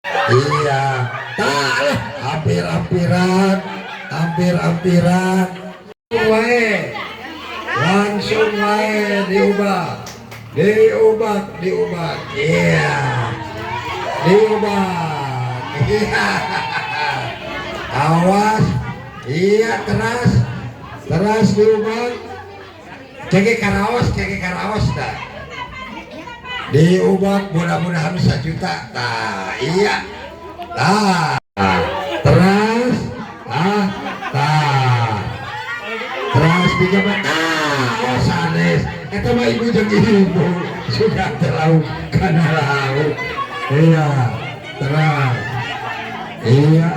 Iya, tah lah, hampir-hampiran, hampir-hampiran. Wae, langsung wae diubah, diubah, diubah. Iya, diubah. Iya, awas. Iya, keras, keras diubah. Cek karaos, cek karaos dah. Diubah, mudah-mudahan 1 juta. Nah, iya. Nah, teras, ah, tah. Teras dicoba. Nah, oh sanes. Eta mah ibu jeung ibu sudah terlalu kana lauk. Iya, teras. Iya.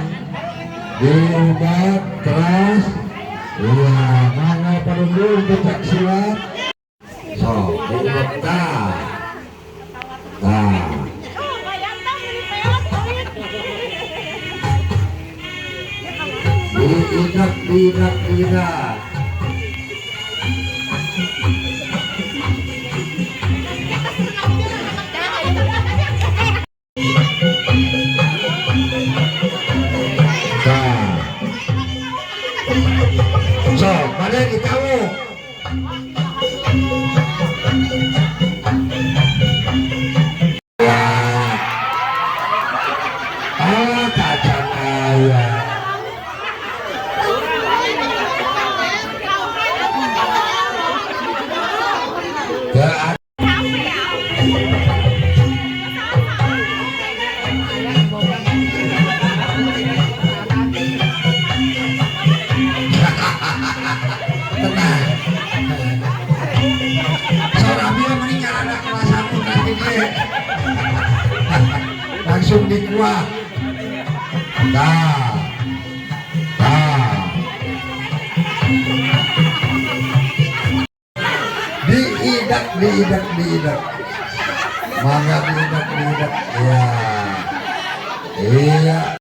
Diubah teras. Iya, mangga panunggul pencak silat. So, diubah tah. Nah, diidak, diidak, diidak. Nah. So, mana di kamu? Ya. Ah, kacang ayam. Tenang. Seorang dia meninggal ada kelas 1 nanti dia. Langsung dikuah. Nah. Nah. Diidak, diidak, diidak. Mangga diidak, diidak. Iya. Iya.